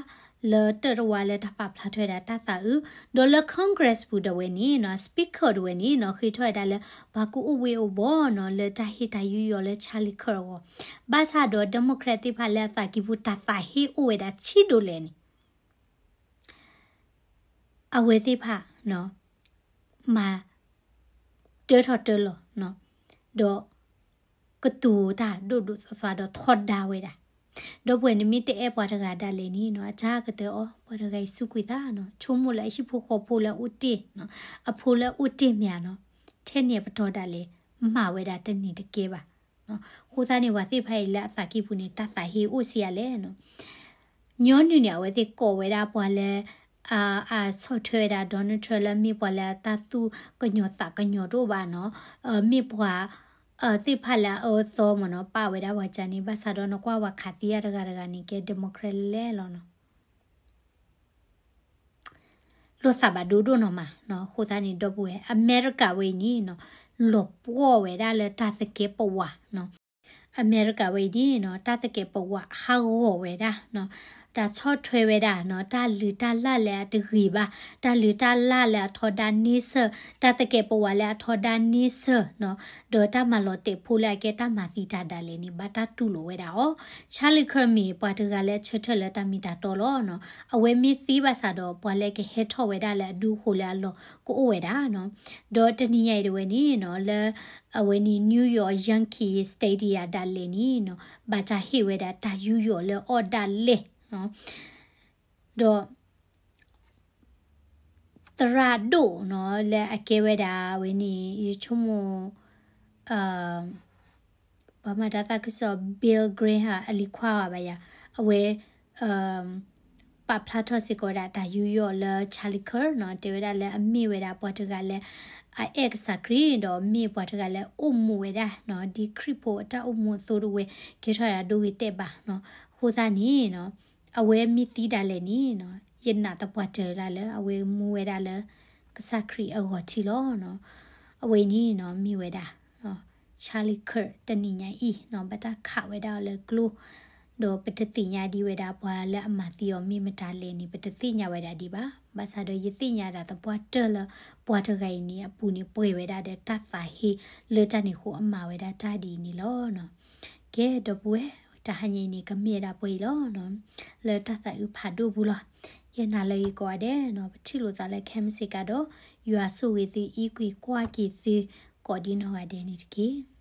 လၢတၢၣ်တဝါလၢတၢ်ပာ်ဖျါထီၣ်ဝဲဒၣ်တၢ်သးအုး, ဒီးလၢ Congress ပူၤဒၣ်ဝဲန့ၣ်နီၤ Speaker ဒၣ်ဝဲန့ၣ်နီၤ ဃ့ထီၣ်ဝဲဒၣ်လၢ ပှၤကအိၣ်ဘှံးအိၣ်ဘှီၣ်နီၤ လၢတၢ်ဟ့ၣ်တၢ်ယူးယီၣ်လၢ Charlie Kirk အဂီၢ်, ဘၣ်ဆၣ်ဒီး Democrat သ့ၣ်တဖၣ်လၢအသးကံၢ်ပူၤတၢ်သးဟ့အိၣ်ဝဲဒၣ်ဆံးဒိၣ်လဲၣ်န့ၣ် အဝဲသ့ၣ်တဖၣ် မၤ တၢထီၣ်တၢလီၤ, ဒီး ကတိၤတၢ်ဒိၣ်ဒိၣ်သွါသွါဒီးထီဒါဝဲဒၣ်, ဒီပုၢ်ဝဲၢ်နမ့ၢ်တအဲၣ်ပှၤတဂၤဒၣ်လဲာ်န့ၣ်နီၤ အတၢ်ကတၢၢ်အီၤ ပှၤတဂၤအံၤစူးကွံာ်သးနီၤ ဆိကမိၣ်လၢအဟံၣ်ဖိဃီဖိလၢအအိၣ်တ့ၢ်, အဖိလၢအအိၣ်တ့ၢ်မ့ၢ်ဧါနီၤ, ထဲန့ၣ်အပတီၢ်ဒၣ်လဲာ် မၤဝဲဒၣ်တန့ၢ်တကဲဘၣ် အဃိသတးန့ၣ် ပှၤသ့ၣ်တဖၣ်အံၤလၢအသးကံၢ်ပူၤန့ၣ် တၢ်သးဟ့အိၣ်ဆံးအါလဲၣ်နီၤ. ညီနုၢ်န့ၣ် အဝဲသ့ၣ်ကိးဝဲဒၣ်ပှၤလၢ အ အဆီၣ်ထွဲဝဲဒၣ် Donald Trump လၢမ့ၢ်ပှၤလၢအတၢ်သူၣ်ကညီၤသးကညီၤတအိၣ်ဘၣ်နီၤ, မ့ၢ်ပှၤ သ့ၣ်တဖၣ်လၢအအၢအသီမ့ၢ်နီၤ ပာ်ဝဲဒၣ်ပှၤကန့ၣ် ဘၣ်ဆၣ်ဒီးနကွၢ်ပှၤခးသံအတဂၤတဂၤန့ၣ် ကဲ Democrat လဲၣ်လီၤနီၤ. လိာ်သးဘၣ်ဒိဒိၣ်နီၤမးနီၤ. အဃိသတးန့ၣ် ဒီပုၢ်ဝဲၢ် အမဲရကၤဝဲအံၤန့ၣ်နီၤ လီၤပှီၢ်ဝဲဒၣ်လၢတၢ်သကဲးပဝးနီၤ. အမဲရကၤဝဲအံၤန့ၣ်နီၤ တၢ်သကဲးပဝးဟးဂီၤဝဲဒၣ်နီၤ, တၢ်ဆီၣ်ထွဲဝဲဒၣ်နီၤ တၢ်လုၢ်တၢ်လၢ်လၢအတဂ့ၤဘၣ်, တၢ်လုၢ်တၢ်လၢ်လၢအထီဒါန့ဆၢၣ်, တၢ်သကဲးပဝးလၢအထီဒါန့ဆၢၣ်နီၤ, ဒီးတၢ်မၤလီၤတဲာ်ဖိလၢအကဲတၢ်မၤသံတၢ်ဒᣢလၢာ်န့ၣ် ဘၣ်တၢ်တူၢ်လိာ်ဝဲဒၣ်အီၤ. Charlie Kirk မ့ၢ်ပှၤတဂၤလၢအဆၢထၢၣ်လၢတၢ်မ့ၢ်တၢ်တီလီၤနီၤ. အဝဲမ့ၢ်သံဘၣ်ဆၣ်ဒီး ပှၤလၢကဟဲထီၣ်ဝဲဒၣ်လၢအဒူအဃိလၢအလီၢ်ကအိၣ်ဝဲဒၣ်နီၤ. ဒီးတနံၤညါအံၤတဝဲန့ၣ်နီၤ လၢ အဝဲန့ၣ် New York Yankee Stadium ဒၣ်လဲာ်န့ၣ်နီၤ ဘၣ်တၢ်ဟ့ၣ်ဝဲဒၣ်တၢ်ယူးယီၣ်လၢအီၣ်ဒၣ်လဲာ်နီၤ. ဒီး သရၣ်ဒိၣ်နီၤ လၢအကဲဝဲဒၣ်ဝဲန့ၣ် ယဆိကမိၣ် ပှၤမၤတၢ်သးခုကစီၣ် Bill Graham အလံၤခွါဘၣ်ယၤ, အဝဲ ပာ်ဖျါထီၣ်စ့ၢ်ကီးဝဲဒၣ်တၢ်ယူးယီၣ်လၢ Charlie Kirk နီၤ တဲဝဲဒၣ်လၢအမ့ၢ်ဝဲဒၣ်ပှၤတဂၤလၢ အအဲၣ်ကစၢ်ခရံာ် ဒီးမ့ၢ်ပှၤတဂၤလၢအိၣ်မူဝဲဒၣ်နီၤ ဒ်ခရံာ်ဖိအတၢ်အိၣ်မူအသိတဝဲ ကဲထီၣ်ဒၣ်ဒိဂ့ၤတဲာ်ဘၣ်နီၤ. အဃိသတးန့ၣ်နီၤ အဝဲမ့ၢ်သံဒၣ်လဲာ်န့ၣ်နီၤ ယနာ်သပှၢ်တၢၢ်လၢ်လၢ အဝဲမူဝဲဒၣ်လၢ ကစၢ်ခရံာ်အဂီၤထံးလီၤနီၤ. အဝဲအံၤန့ၣ်နီၤ မ့ၢ်ဝဲဒၣ် Charlie Kirk တနံၤညါအံၤနီၤ ဘၣ်တၢ်ခးဝဲဒၣ်အီၤလၢကျိ ဒီးပတသ့ၣ်ညါဒံးဝဲဒၣ်ပှၤလၢအမၤသံအီၤမ့ၢ်မတၤလဲၣ်န့ၣ် ပတသ့ၣ်ညါဝဲဒၣ်ဒံးဘၣ်. ဘၣ်ဆၣ်ဒီးယသ့ၣ်ညါဒၣ်သပှၢ်တၢၢ်လၢ ပှၤတဂၤအံၤန့ၣ် အပူၤန့ၣ်ပှဲၤဝဲဒၣ်ဒီးတၢ်သးဟ့ လၢတၢ်န့ၣ်အဃိအမၤဝဲဒၣ်တၢ်ဒ်အံၤန့ၣ်လီၤနီၤ. ကဲ ဒီပုၢ်ဝဲၢ် တဟါညါအံၤန့ၣ် ကမ့ၢ်ဝဲဒၣ်ပှဲၤအံၤလီၤနီၤ လၢတၢ်သးအုးဖးဒိၣ်ပူၤလီၤ. ယနာ်လၢဂ့ၤကိးဂၤဒဲးနီၤ ပထံၣ်လိာ်သးလၢခဲမုၢ်ဆ့ၣ်ကဒီး ယွၤဆိၣ်ဂ့ၤသု အံးကွံာ်ကွၢ်က့ၤသု ကိးဒံနီၢ်ဂၤဒဲးန့ၣ်တက့ၢ်.